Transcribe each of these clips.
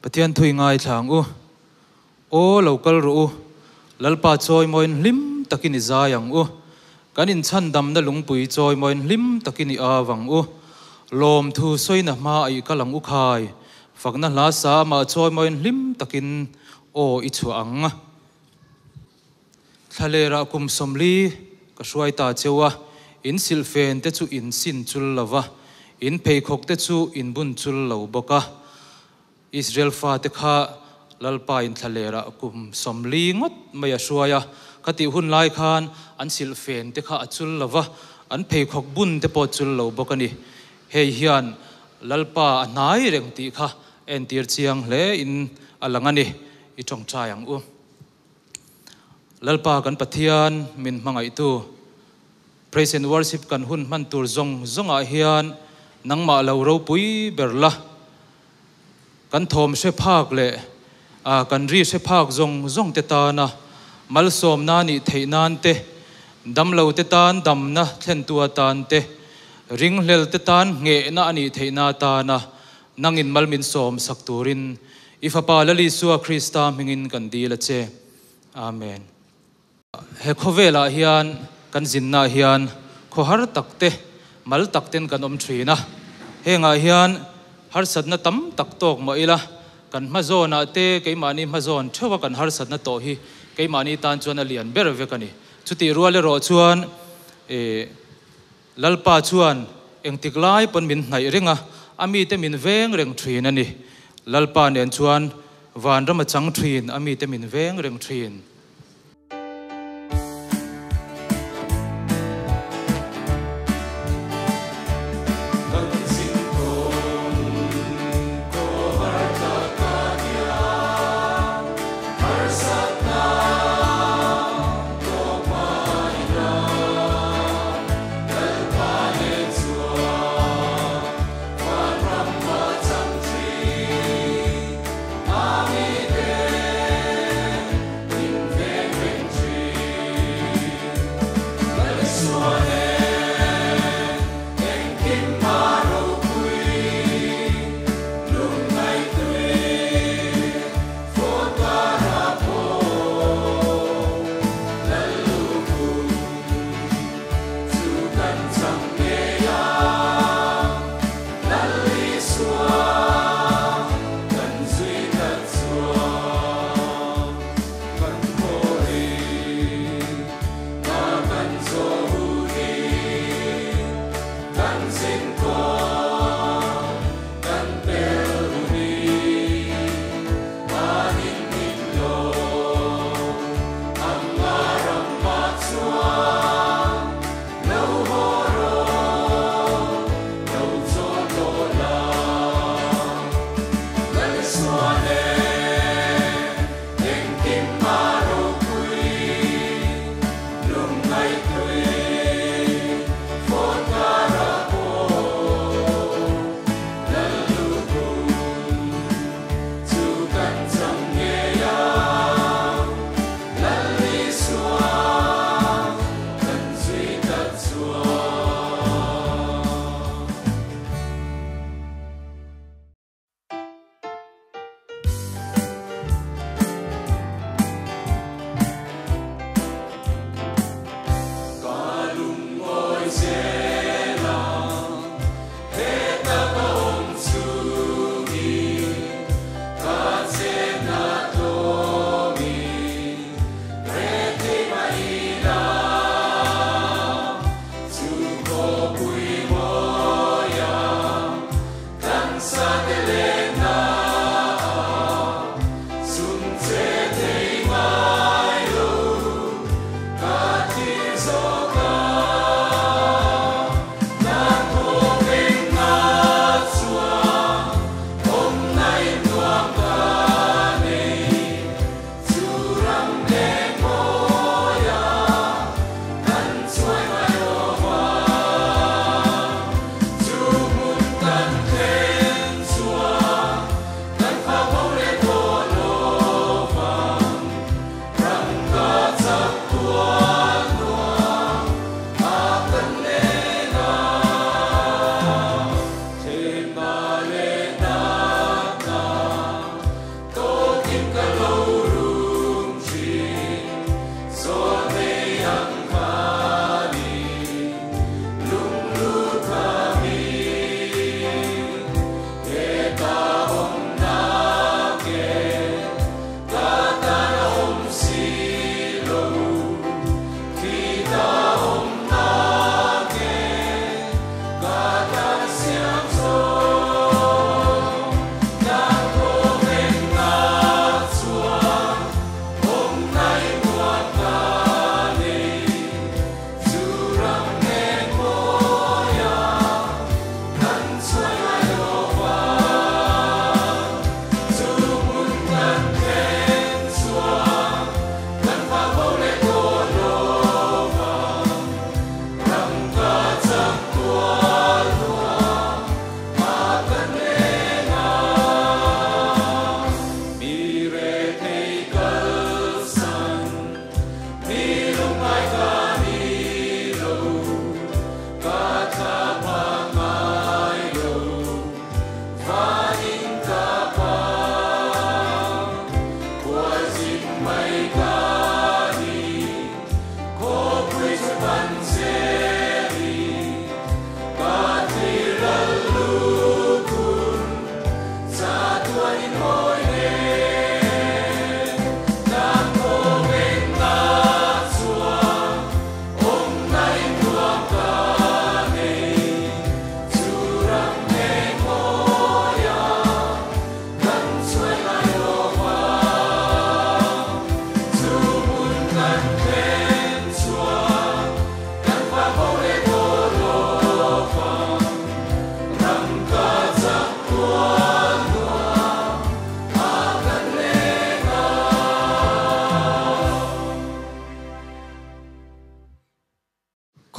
Pathian thui ngai thlang u. Aw lo kal ru u. Lalpa chawimawiin hlim takin i zai ang u. Kan inchhandamna lungpui chawimawiin hlim takin i au ang u. Lawmthu sawina hma a i kal ang u khai. Fakna hla sa amah chawimawiin hlim takin aw i chhuah ang. Thlalera kum 40 ka hruai ta cheu a, in silhfen te chu in sin chul lo va, in pheikhawk te chu in bun chul lo bawk a. Israel fate kha Lalpa in thlalera kum 40 ngawt mai a hruai a, khatih hun lai khan an silhfen te kha a chul lo va, an pheikhawk bun te pawh chul lo bawk a ni. Hei hian Lalpa a hnai reng tih kha entir chiang hle in a lang a ni. I tawngtai ang u. Lalpa kan Pathian min hmangaihtu, Praise and Worship kan hun hman tur zawng zawngah hian nangmah lo ropui ber la, kan thawm hre phak leh kan ri hre phak zawng zawng te tana malsawmna nih theih nan te, damlo te tan damna thlentu atan te, ringhlel te tan nghehna a nih theihna atana nangin mal min sawm sak turin i Fapa Lal Isua Krista hmingin kan dil a che. Amen. He khawvelah hian kan zinnaah hian khawhar tak te, mal tak ten kan awm thin a. Hengah hian harsatna tam tak tawk mah ila, kan hmazawnah te keimahni hmazawn theuha kan harsatna tawh hi keimahni tan chuan a lian ber vek a ni. Chutih rual erawh chuan Lalpa chuan engtik lai pawn min hnaih reng a, a mite min veng reng thin a ni. Lalpa nen chuan vanram a chang thin, a mite min veng reng thin. Kan zin tawn khawhar tla ka hian harsatna tawk mai la. Lalpa nen chuan vanram a chang thin, a mite min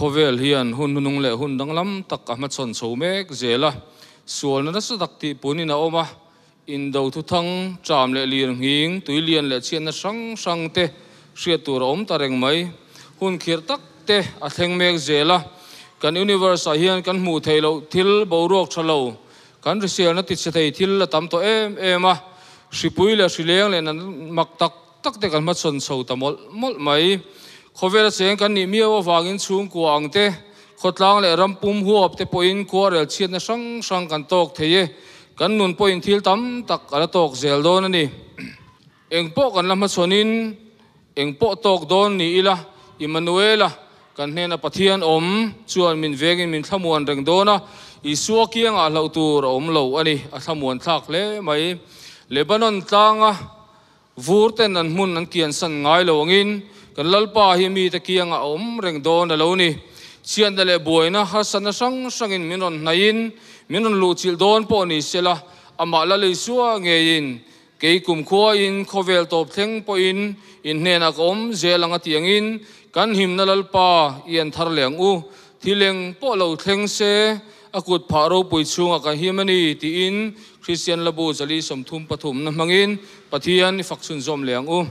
Khawvel hian hun hnuhnung leh hun danglam tak a hmachhawn chho mek zel a, sualna nasa tak tih punin a awm a, indo thuthang, ṭam leh lir nghing, tuilian leh chhiatna hrang hrang te hriat tur a awm ta reng mai. Hun khirh tak te a thleng mek zel a, kan universe ah hian kan hmuh theih loh thil boruak tha lo, kan hriselna tichhe thei thil a tam tawh em em a, hripui leh hrileng leh nan mak tak tak te kan hmachhawn chho ta mawlh mawlh mai. Khawvela cheng kan nih miau avangin chhungkua ang te, khawtlang leh ram pum huap te pawhin khuarel chhiatna hrang hrang kan tawk thei e, kan nun pawhin thil tam tak a la tawk zel dawn a ni. Eng pawh kan la hmachhawnin eng pawh tawk dawn ni ila, Immanuela, kan hnena Pathian awm chuan min vengin min thlamuan reng dawn a, Isua kiangah hlauh tur a awm lo a ni, a thlamuan thlak hle mai. Lebanon tlanga vur ten an hmun an kiansan ngai lo angin kan Lalpa hi mite kiangah a awm reng dawn a lo ni. Chhiatna leh buaina harsatna hrang hrangin min rawn hnaihin min rawn luhchilh dawn pawh ni sela, amah Lal Isua ngeiin Kei kumkhuain khawvel tawp thleng pawhin in hnenah ka awm zel ang a tih angin kan himna Lalpa i en thar leh ang u. Thileng pawh lo thleng se a kut phah ropui chhungah kan him a ni tiin Kristian Labu Zali 33 na hmangin Pathian i fak chhunzawm leh ang u.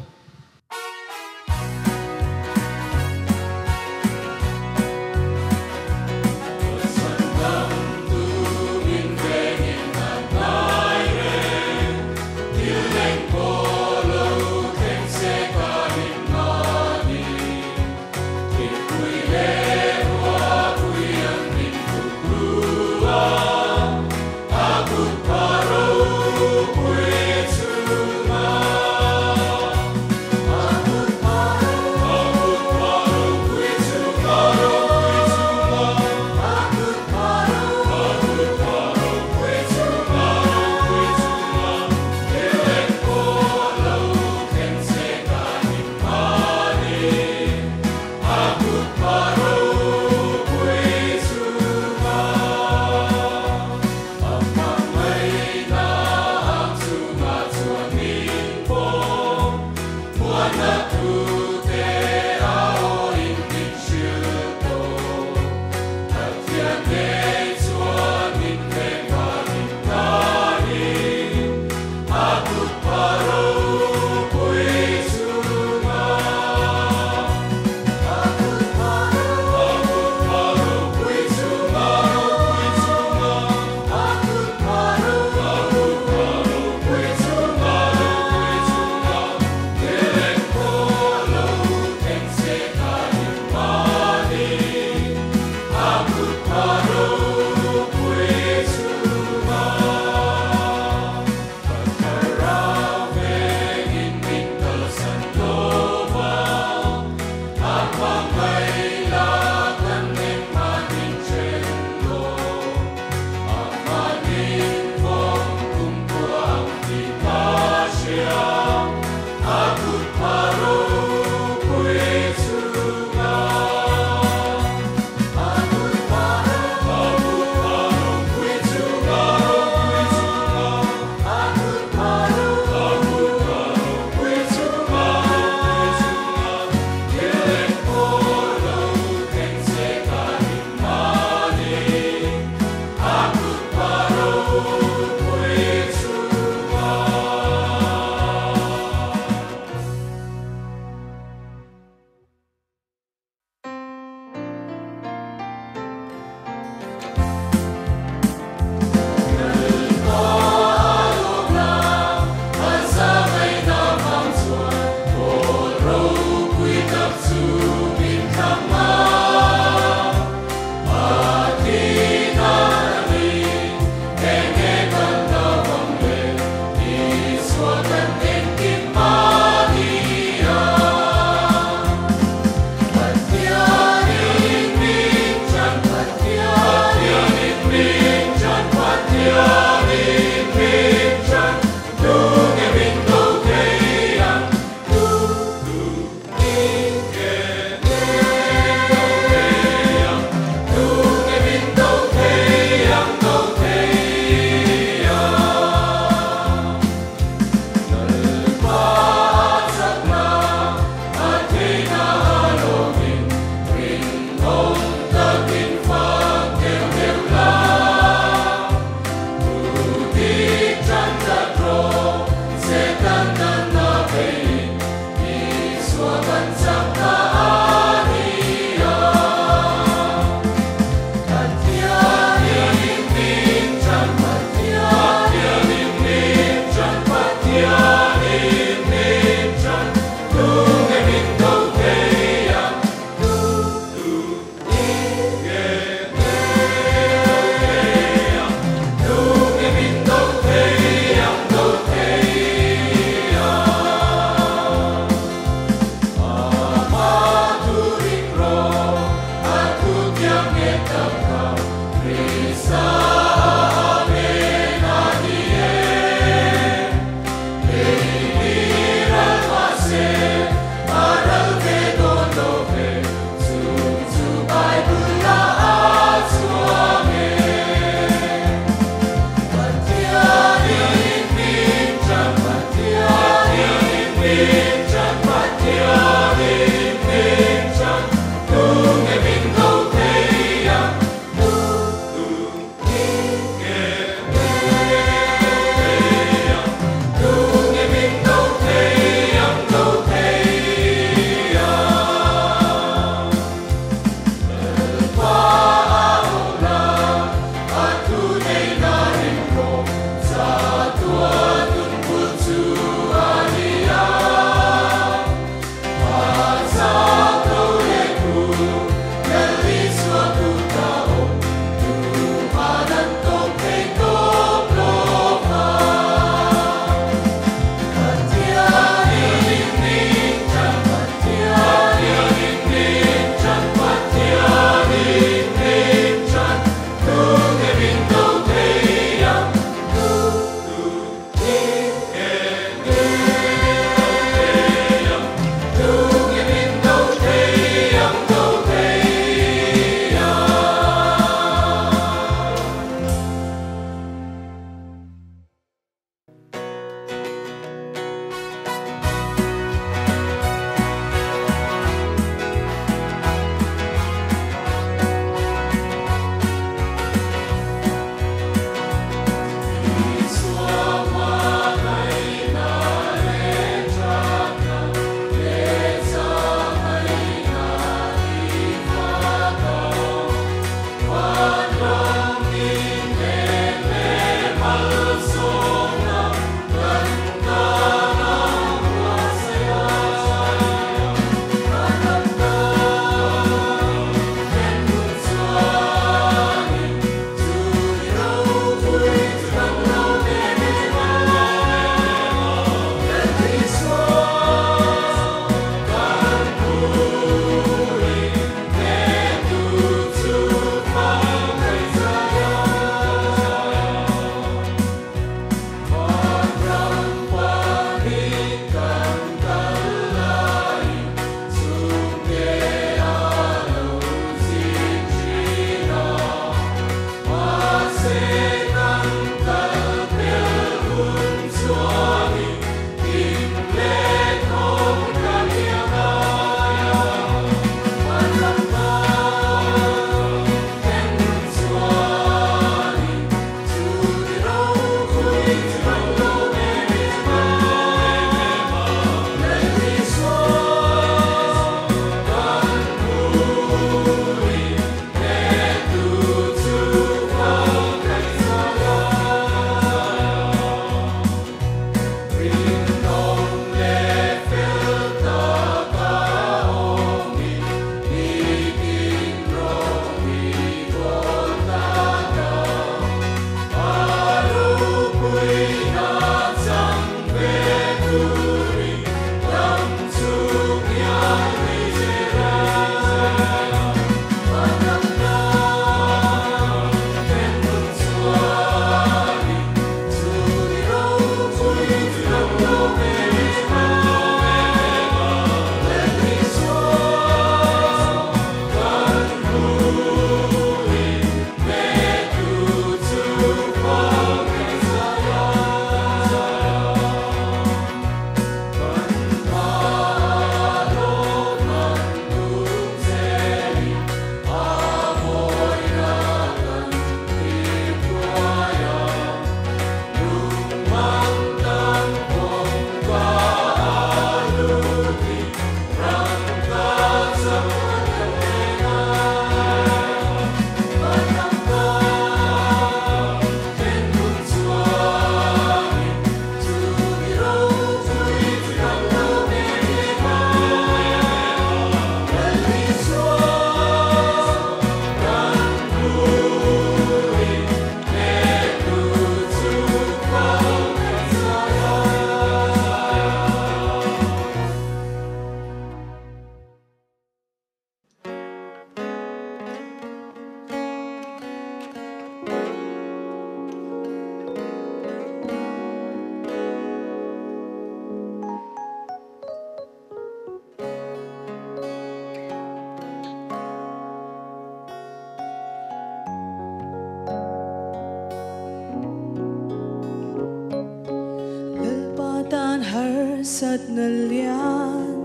sat na lian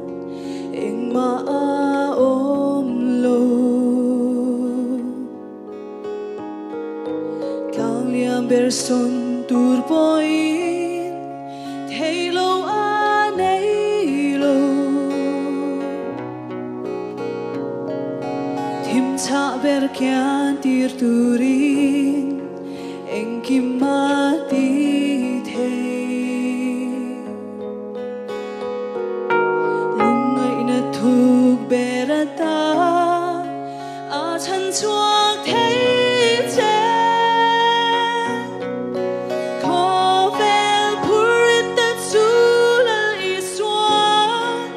engmah a awm lo. Tlang lian ber sawn tur pawhin thei lo a nei lo. Thim chah ber kian tir turin engkim a ti thei. Lungngaihna thuk ber ata a chhan chhuak thei che. Khawvel phurit te chu Lal Isuan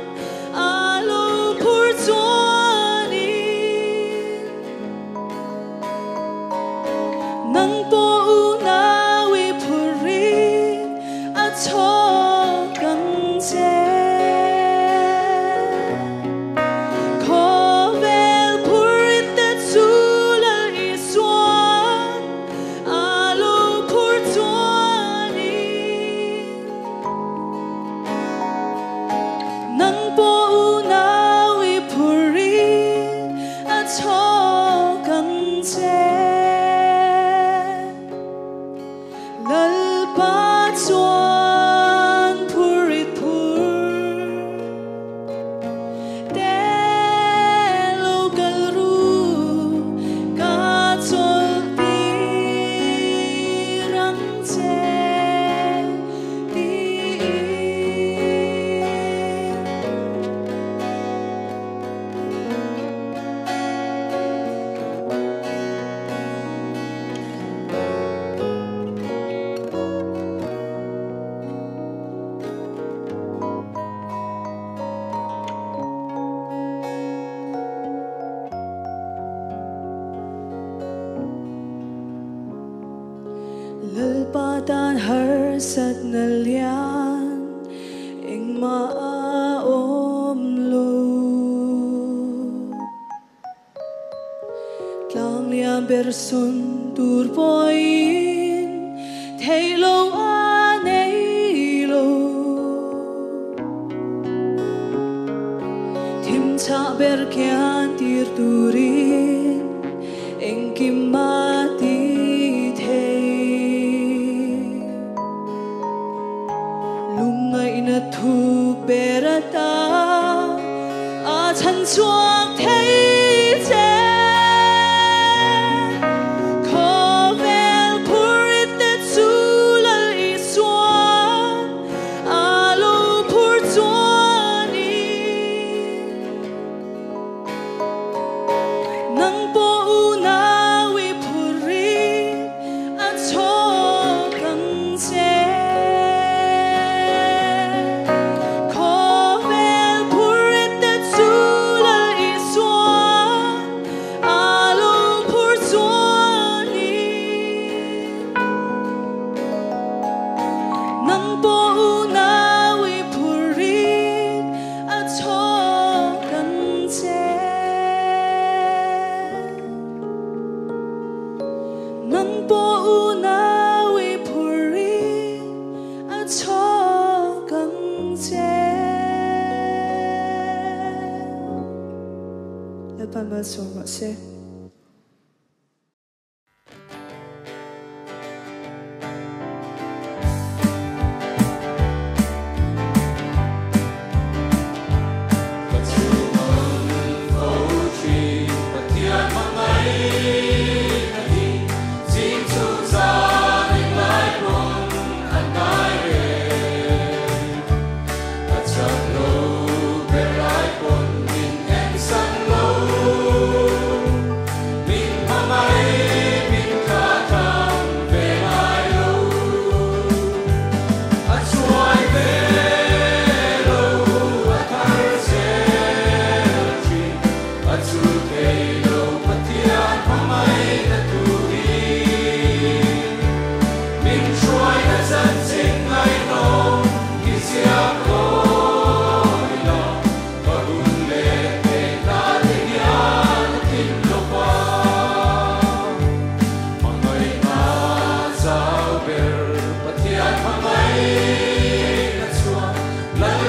a lo phur chuanin nang pawh unau i phurit a chhawk ang che. Khawvel phurit te chu Lal Isuan a lo phur chuanin nang pawh unau i phurit a chhawk ang che. Lalpa chuan phurit phur te lo kal ru ka chawlh tir ang che tiin. Lalpa tan harsat na lian engmah a awm lo. Tlang lian ber sawn tur pawhin thei lo a nei lo. Thim chah ber kian tir turin engkim a ti thei. Lungngaihna thuk ber ata a chhan chhuak thei che. Khawvel phurit te chu Lal Isuan a lo phur chuanin nang pawh unau i phurit a chhawk ang che. Khawvel phurit te chu Lal Isuan a lo phur chuanin nang pawh unau i phurit a chhawk ang che. Nang pawh unau i phurit a chhawk ang che. Lalpa malsawm rawh se. Ka chhungawn fo thin Pathian hmangaihna hi zing chhung zan englai pawn an ngai reng. Ka chak lo ber lai pawn min en sang lo. Min hmangaih min tha tham ve ngai lo. A chuai ve lo a thar zel thin. A chu thei lo Pathian hmangaihna thu hi. Min hruaina chanchin ngaihnawm i ziak awi la. Ka hun leh theihna te hian a tlin lo va. Hmangaihna zau ber Pathian hmangaihna chuan Lal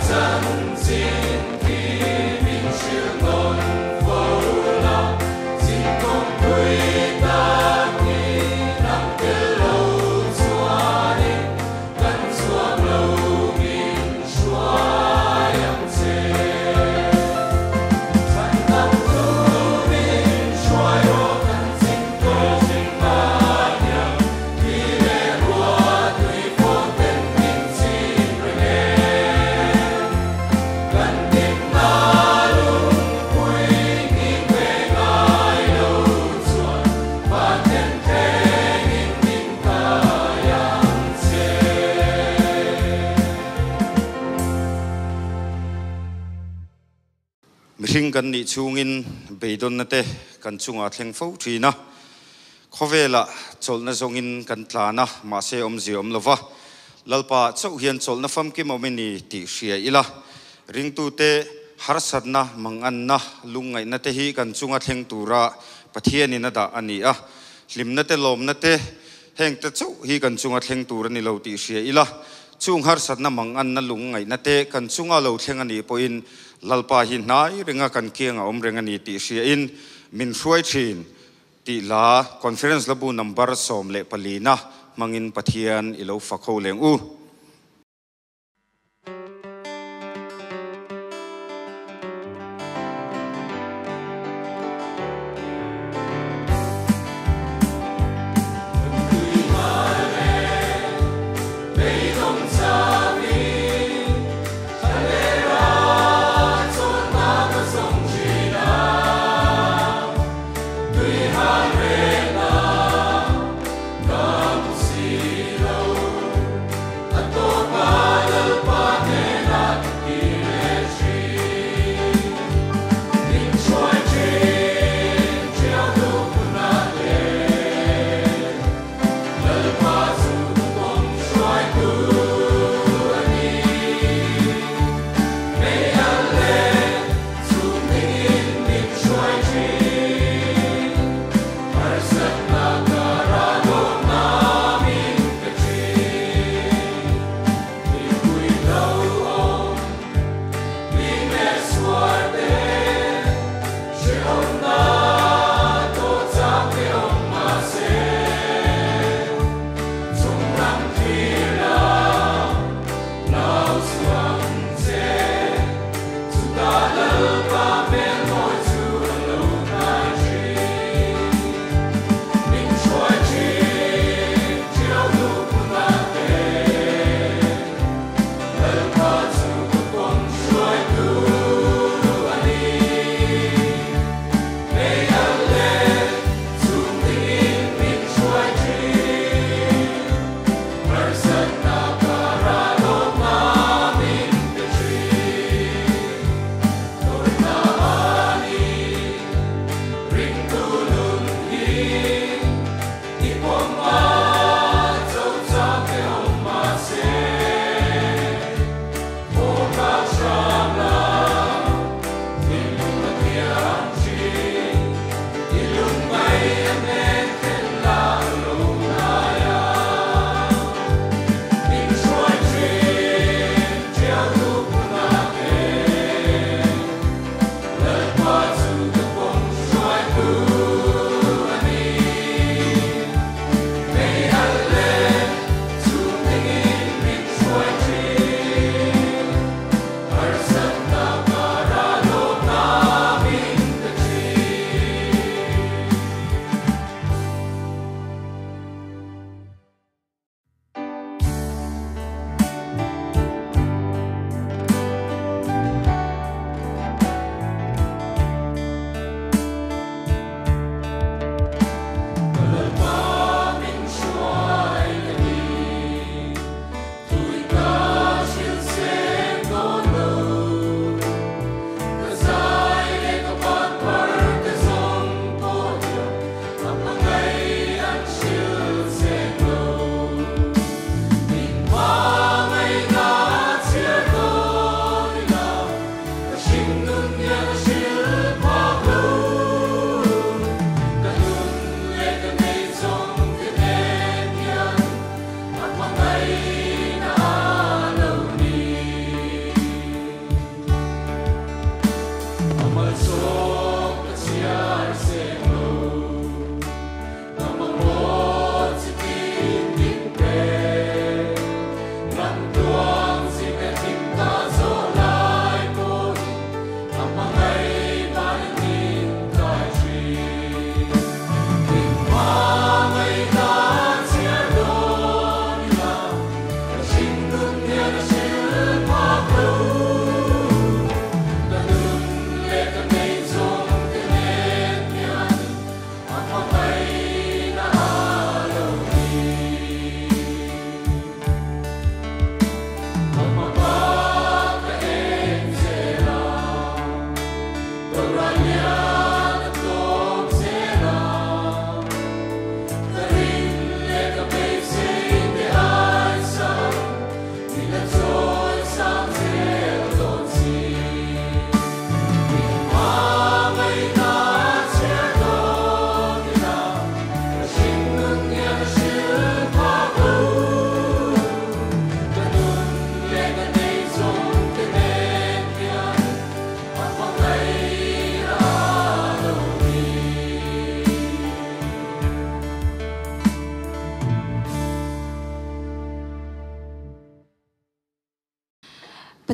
Chanchin khi min hrilh nawn fo la, zin kawngpui tak hi nang tel lo chuanin kan chuang lo min hruai ang che. Chhan dam tu min hruai rawh kan zin kawng hian, thli leh ruah tui fawn ten min chim reng e. Kan dinna lungpui nghing ve ngai lo chuan van then thlengin min kai ang che. Mihring kan nih chhungin beidawnna te kan chungah thleng fo thin a, khawvelah chawlhna zawngin kan tlan a, mahse awmzia awm lova, Lalpa chauh hian chawlhna famkim awm i ni tih hria ila, ringtute harsatna, manganna, lungngaihna te hi kan chunga thleng tura Pathianin a dah a ni a, hlimna te lawmna te heng te chauh hi kan chunga thleng tur a ni lo tih hria ila, chung harsatna, manganna, lungngaihna te kan chunga lo thleng a nih pawhin Lalpa hi hnai renga kan kiang a awm reng a ni tih hriain min hruai thin tih la Conference Labu number 14 na hmangin Pathian i lo fak ho leng u.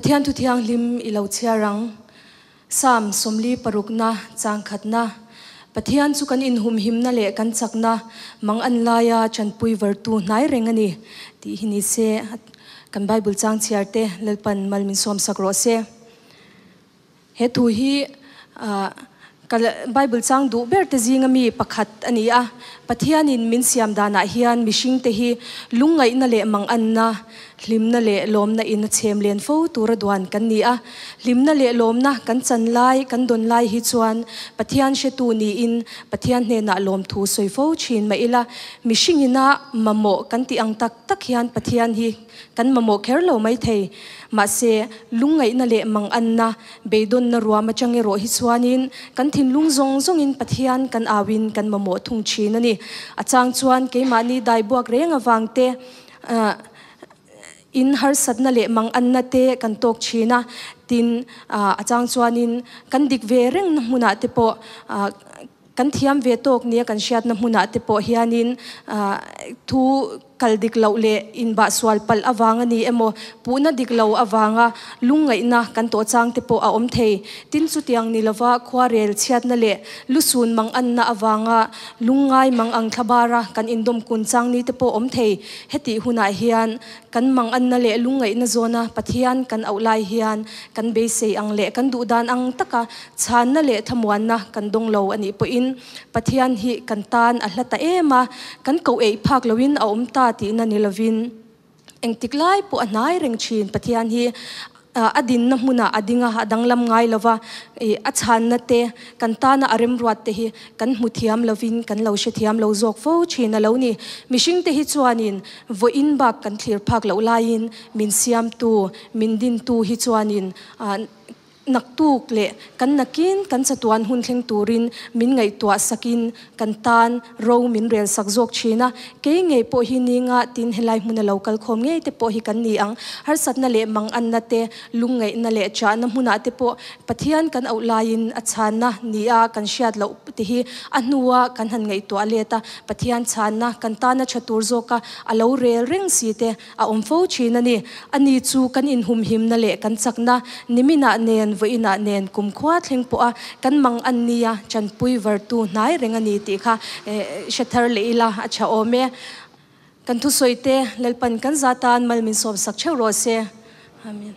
Pathian thu thianghlim i lo chhiar ang. Psalm 46 na chang khatna Pathian chu kan inhumhimna leh kan chakna mang an laia chanpui vartu hnai reng a ni tih hi ni se. Kan Bible chang chhiar te Lalpan mal min sawm sak rawh se. He thu hi ka Bible chang duh ber te zinga mi pakhat a ni a. Pathianin min siam danah hian mihringte hi lungngaihna leh manganna, hlimna leh lawmna in a chhem len fo tura duan kan ni a. Hlimna leh lawmna kan chan lai, kan dawn lai hi chuan Pathian hretu niin Pathian hnenah lawmthu sawi fo thin mah ila, mihringina mamawh kan tih ang tak tak hian Pathian hi kan mamawh kher lo mai thei. Mahse, lungngaihna leh manganna, beidawnna ruam atang erawh hi chuanin kan thinlung zawng zawngin Pathian kan auin kan mamawh thung thin a ni. A chang chuan keimahni daibuak reng avang te in harsatna leh manganna te kan tawk thin a, tin a chang chuanin kan dik ve rengna hmunah te pawh kan thiam ve tawk nia kan hriatna hmunah te pawh hianin thu kal dik loh leh inbah sual palh avang a ni emaw, puhna dik lo avanga lungngaihna kan tawh chang te pawh a awm thei. Tin, chutiang ni lova khuarel chhiatna leh lusun manganna avanga lungngai mangang thlabara kan indawm kun chang ni te pawh awm thei. Hetih hunah hian kan manganna leh lungngaihna zawna Pathian kan auh lai hian kan beisei ang leh kan duhdan ang taka chhanna leh thlamuanna kan dawng lo a nih pawhin Pathian hi kan tan a hla ta em a, kan koh eih phak loin a awm ta tihna ni lovin engtik lai pawh a hnai reng thin. Pathian hi a dinna hmunah a ding a, a danglam ngai lova, a chhanna te, kan tana a remruat te hi kan hmu thiam lovin kan lo hre thiam lo zawk fo thin a lo ni. Mihringte hi chuanin vawiin bak kan thlir phak loh laiin min siamtu, min dintu hi chuanin Naktuk leh kan nakin kan chatuan hun thleng turin min ngaihtuah sakin kan tan ro min rel sak zawk thin a. Kei ngei pawh hi ni nga tin helai hmuna lo kal khawm ngei te pawh hi kan ni ang. Harsatna leh manganna te, lungngaihna leh chahna hmunah te pawh Pathian kan auh laiin a chhanna nia kan hriat loh te hi a hnua kan han ngaihtuah let a, Pathian chhanna kan tana tha tur zawka a lo rel reng si te A awm fo thin a ni. Ani chu kan inhumhimna leh kan chakna, niminah nen, vawiinah nen, kumkhua thleng pawha kan mang an nia chanpui vartu hnai reng a ni tih kha hre thar leh ila a tha awm e. Kan thusawi te Lalpan kan za tan mal min sawmsak theuh rawh se. Amen.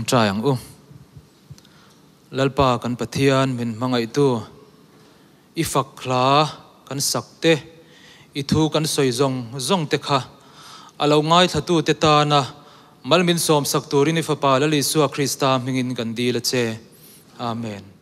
tawngtai ang u. Lalpa kan Pathian min hmangaihtu, i fak hla kan sak te, i thu kan sawi zawng zawng te kha a lo ngaithlatu te tana mal min sawm sak turin i Fapa Lal Isua Krista hmingin kan dil a che. Amen.